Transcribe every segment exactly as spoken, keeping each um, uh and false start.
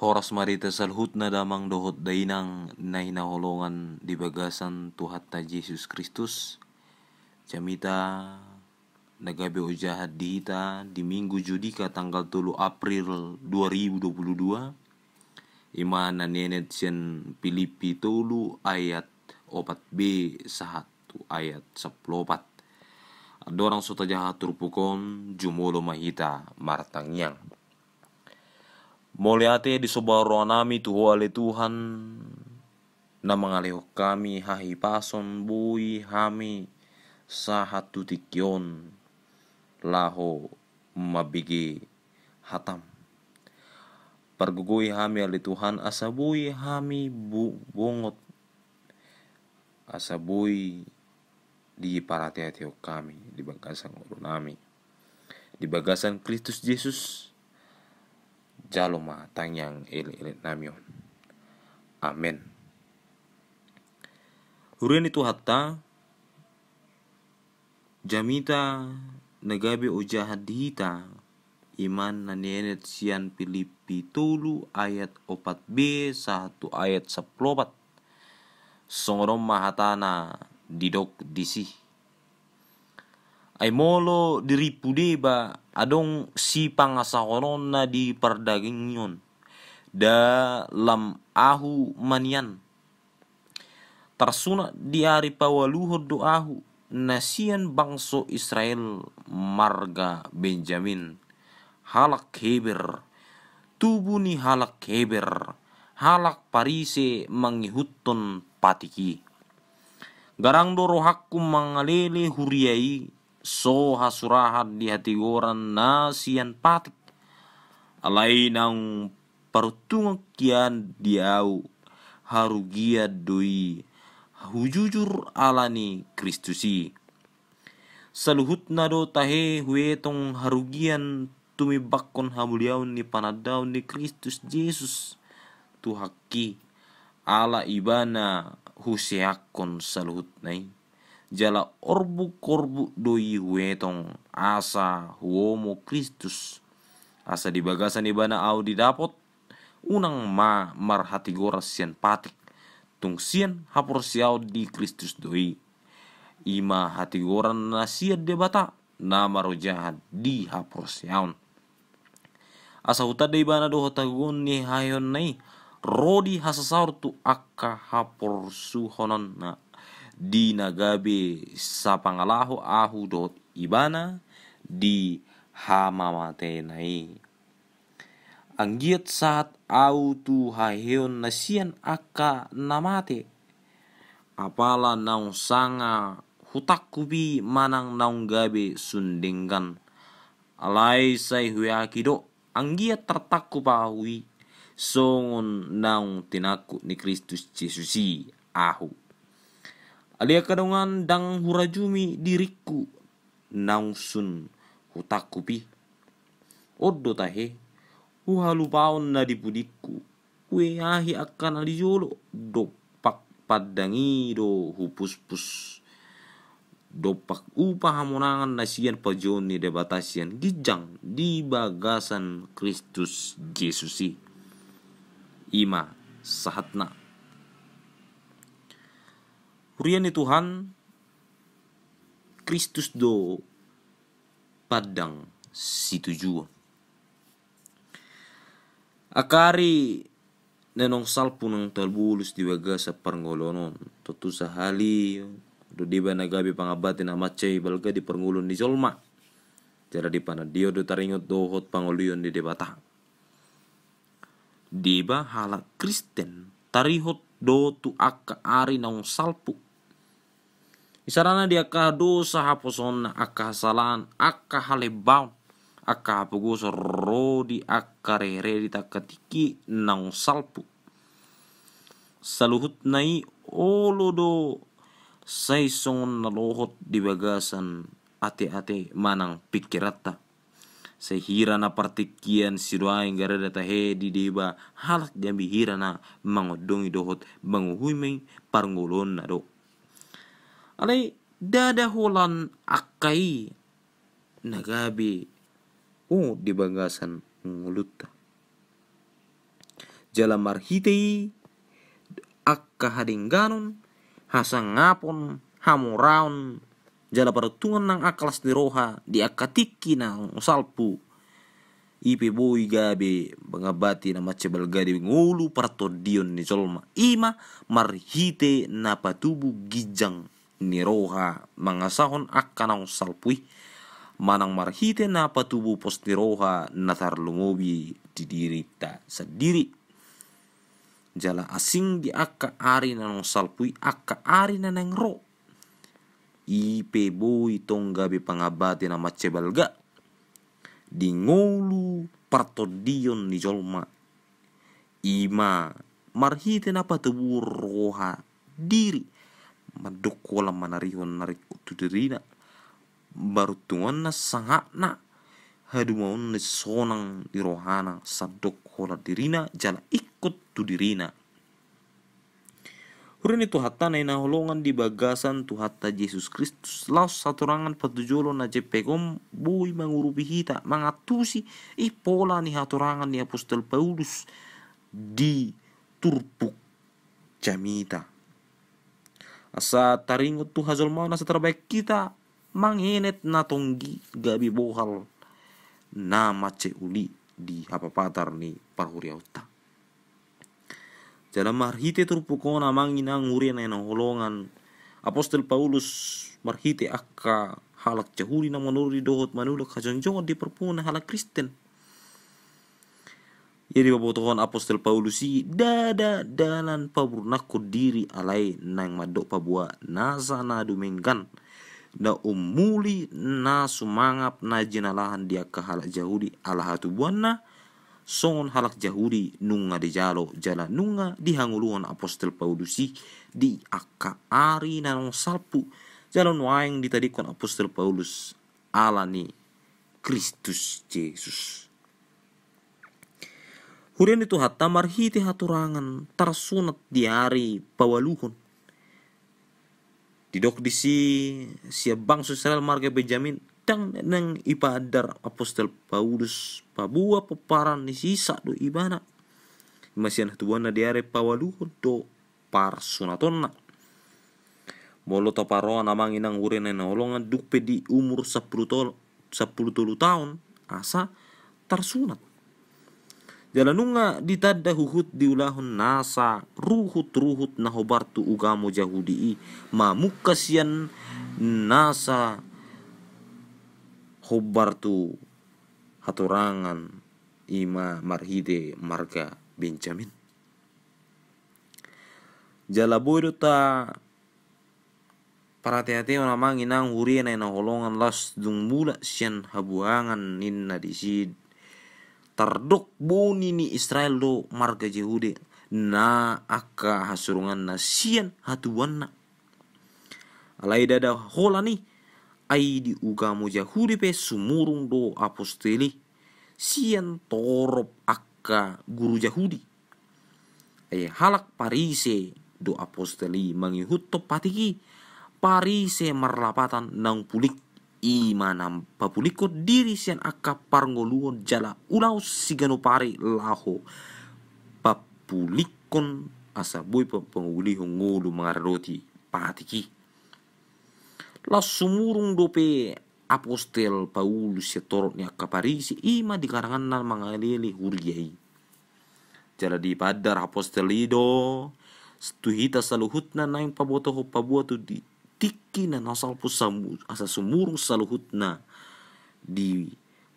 Horas ma di hita saluhutna damang dohot dainang na hinaholongan di bagasan Tuhanta Jesus Kristus. Jamita na gabe ojahan di hita di Minggu Judika tanggal tolu April dua ribu dua puluh dua, ima na nienet sian Pilippi tolu ayat opat b sahat tu ayat sampulu opat. Andorang so tajaha turpuk on, jumolo ma hita martangiang. Mauliate di somba rohanami tu Ho ale Tuhan, na mangalehon hami hahipason boi hami sahat tu tingki on laho mambege hatam. Pargogoi hami ale Tuhan, asa boi hami bu-, bongot, asa boi diparhatehatehon hami di bagasan ngolunami. Di bagasan Kristus Jesus, jalo ma tangiang elekeleknami on. Amen. Huria ni Tuhanta, jamita na gabe ojahan di hita, ima na nienet sian Pilippi tolu ayat opat b sahat tu ayat sampulu opat. Songon on ma hatana didok disi. Ai molo dirimpu deba adong sipangasahononna di pardagingkon, da lam ahu ma nian. Tarsunat di ari paualuhon do ahu, na sian bangso Israel marga Benjamin, halak Heber, tubu ni halak Heber, halak Parise mangihuthon patik i. Garang do rohangku mangalele huria i, so hasurahan di hatigoran na sian patik. Alai naung paruntungan hian di ahu, harugian do i hujujur ala ni Kristus i. Saluhutna do tahe huetong harugian tumimbanghon hamuliaon ni panandaon ni Kristus Jesus Tuhanki, ala Ibana huseakhon saluhutna i. Jala orbuk-orbuk do i huetong asa huomo Kristus, asa di bagasan Ibana ahu didapot, unang ma marhatigoran sian patik, tung sian haporseaon di Kristus do i. Ima hatigoran na sian Debata, na marojahan di haporseaon. Asa hutanda Ibana dohot hagogoon ni haheheonna i, ro di hasasaor tu angka haporsuhononna, di na gabe sapangalaho ahu dohot Ibana di hamamateanna i. Anggiat sahat ahu tu haheheon na sian angka na mate. Apala naung sanga hutangkupi manang naung gabe sun denggan. Alai sai huyakin do, anggiat tartangkup ahu i, songon naung tinangkup ni Kristus Jesus i ahu. Alai angka dongan, ndang hurajumi diringku naung sun hutangkup i. On do tahe, huhalupaon na di pudingku, hueahi angka na di jolo, dompak pandang i do hupuspus. Dompak upa hamonangan na sian pajouon ni Debata sian ginjang di bagasan Kristus Jesus i. Ima sahatna. Huria ni Tuhan, Kristus do pandang situjuon. Angka ari na naung salpu naung tarbolus di bagasan parngoluon on, tontu sahali do deba na gabe pangambati na mansai balga di parngoluon ni jolma. Jala di panandaon do taringot dohot pangoluon ni Debata. Deba halak Kristen taringot do tu angka ari naung salpu. Isarana di angka dosa haposoonna, angka hasalaan, angka halembaon, angka hapogoson ro di angka reherehe di angka tingki naung salpu. Saluhutna i olo do sai songon na lohot di bagasan ateate manang pingkiranta. Sai hira na partingkian sidoai nunga rade tahe di deba halak jambi hira na mangondongi dohot manguhumi parngoluonna do. Alai ndada holan angka i na gabe unang di bagasan ngolunta. Jala marhite i angka hadengganon, hasangapon, hamoraon, jala paruntungan nang angka las ni roha di angka tingki naung salpu. I pe boi gabe pangambati na mansai balga di ngolu partondion ni jolma. I ma marhite na patubu ginjang ni roha mangasahon angka naung salpu i, manang marhite na patubu pos ni roha na tarlumobi di dirinta sandiri. Jala asing di angka ari na naung salpu i angka ari na naeng ro. I pe boi tong gabe pangambati na mansai balga di ngolu partondion ni jolma. I ma marhite na patubu roha diri, mandok holan manarihon na ringkot tu dirina, paruntunganna, sangapna, hadumaonna, sonang di rohana, sandok holan dirina jala ingkon tu dirina. Huria ni Tuhanta na hinaholongan di bagasan Tuhanta Jesus Kristus, laos hatorangan patujolo na jempek on boi mangurupi hita mangantusi i pola ni hatorangan ni apostel Paulus di turpuk jamita. Asa taringot tu hajolmaon asa tarbaen hita mangenet na tonggi gabe bohal na mansai uli di hapapatar ni parhuriaonta. Jala marhite turpuk on amang inang huria na hinaholongan, apostel Paulus marhite angka halak Jahudi na manuri dohot manulak hajongjongan di parpunguan halak Kristen. Ia dipabotohon apostel Paulus i ndada dalan pamurnakkon diri alai naeng mandok paboa nasa na dumenggan na ummuli na sumangap na jinalahan di angka halak Jahudi ala hatubuanna songon halak Jahudi nunga dijalo jala nunga dihangoluhon apostel Paulus i di angka ari na naung salpu jala nuaeng ditadingkon apostel Paulus ala ni Kristus Jesus. Huria ni Tuhanta, marhite hatorangan tarsunat di ari paualuhon. Didok disi sian bangso Israel marga Benjamin, ndang naeng ipaandar apostel Paulus paboa pomparan ni si Isak do ibana. I ma sian hatubuanna di ari paualuhon do parsunatonna. Molo taparrohahon amang inang huria na hinaholongan, dung pe di umur sampulu tol-, sampulu tolu taon asa tarsunat. Jala nunga ditanda huhut diulahon nasa ruhut-ruhut na hombar tu ugamo Jahudi i, mamungka sian nasa hombar tu hatorangan, i ma marhite marga Benjamin. Jala boi do taparhatehatehon amang inang huria na hinaholongan, laos dung mulak sian habuangan ninna disi, tardok boni ni Israel do marga Jahudi na angka hasurunganna sian hatubuanna. Alai ndada holan i, ai di ugamo Jahudi pe sumurung do apostel i sian torop angka guru Jahudi. Ai halak Parise do apostel i mangihuthon patik i, Parise marlapatan naung pulik, i ma na papulikkon diri sian angka parngoluon jala ulaon siganup ari laho papulikkon asa boi pa-, pangulihon ngolu mangaradoti patik i. Laos sumurung dope apostel Paulus sian torop ni angka Parise, i ma di karanganna mangalele huria i. Jala dipaandar apostel i do tu hita saluhutna naeng pabotohon paboa tu di tingki na naung salpu samu-, asa sumurung saluhutna di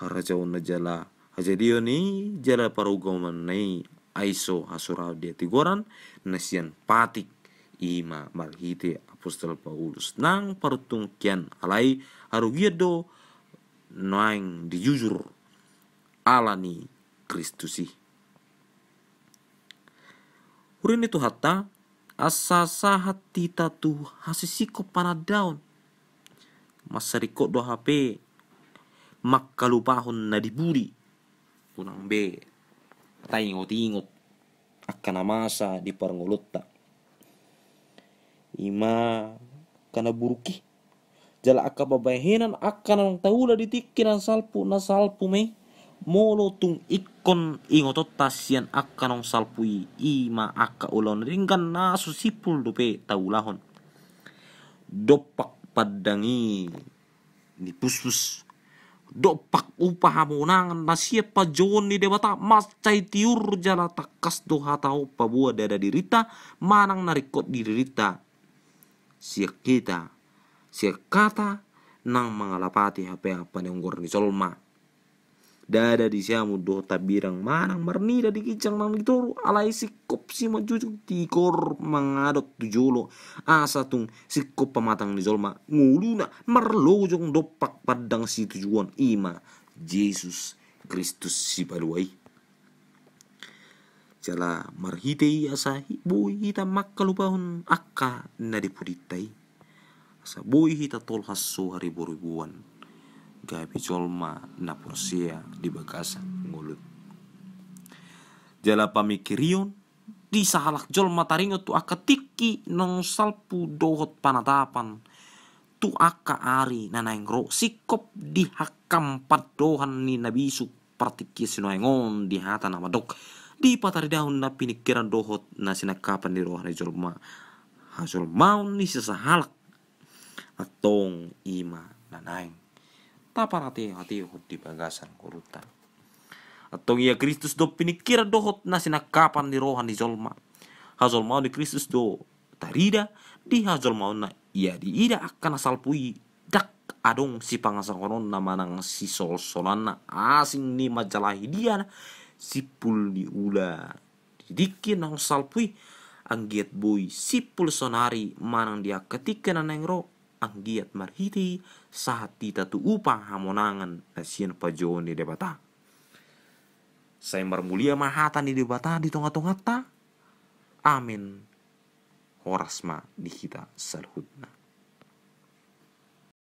harajaonna jala hajadion i jala parugamanna i, ai so hasuraon di hatigoran na sian patik, i ma marhite apostel Paulus nang paruntung kian alai harugian do naeng dijujur ala ni Kristus i. Huria ni Tuhanta, asa sahat hita tu hasisingkop panandaon. Mansai ringkot do hape mangkalupahon na di pudi. Unang be taingot-ingot angka na masa di parngoluonta. I ma angka na buruk i. Jala angka pambahenan angka na naung taula di tingki na salpu, na salpu ma i. Molo tung ingkon ingotonta sian angka naung salpu i, i ma angka ulaon na denggan na so simpul dope taulahon. Dompak pandang i ni puspus, dompak upa hamonangan na sian panjouon ni Debata, mansai tiur jala tangkas do hata on paboa ndada dirinta manang na ringkot di dirinta sian hita, sian hata naung mangalapati hape apa ni onggoran ni jolma. Ndada di siamun dohot hambirang manang marnida di ginjang nang di toru, alai singkop simanjujung, tigor mangadop tu jolo, asa tung singkop pamatang ni jolma ngoluna marlojong dompak pandang situjuon, i ma Jesus Kristus Sipalua i. Jala marhite i asa hi-, boi hita mangkalupahon angka na di pudinta i, asa boi hita tolhas so haribo-riboan gabe jolma na porsea di bagasan ngolunta. Jala pamingkirion di sahalak jolma taringot tu angka tingki naung salpu dohot panatapan tu angka ari na naeng ro, singkop di hangkam pandohan ni na bisuk partingkian sinuaeng on di hata na mandok, dipataridahon na piningkiran dohot na sinangkapan ni roha ni jolma, hajolmaon ni sasahalak, antong i ma na naeng taparhate-hatehon di bagasan ngolunta. Antong ia Kristus do piningkiran dohot na sinangkapan ni roha ni jolma. Hajolmaon ni Kristus do tarida di hajolmaonna. Ia diida angka na salpu i ndang adong sipangasahononna manang sisolsolanna, asing ni manjalahi dia na simpul ni ula di tingki naung salpu i, anggiat boi simpul saonari manang di angka tingki na naeng ro, anggiat marhite i sahat hita tu upa hamonangan na sian panjouon ni Debata. Sai marmulia ma hata ni Debata di tonga-tonganta. Amen. Horas ma di hita saluhut.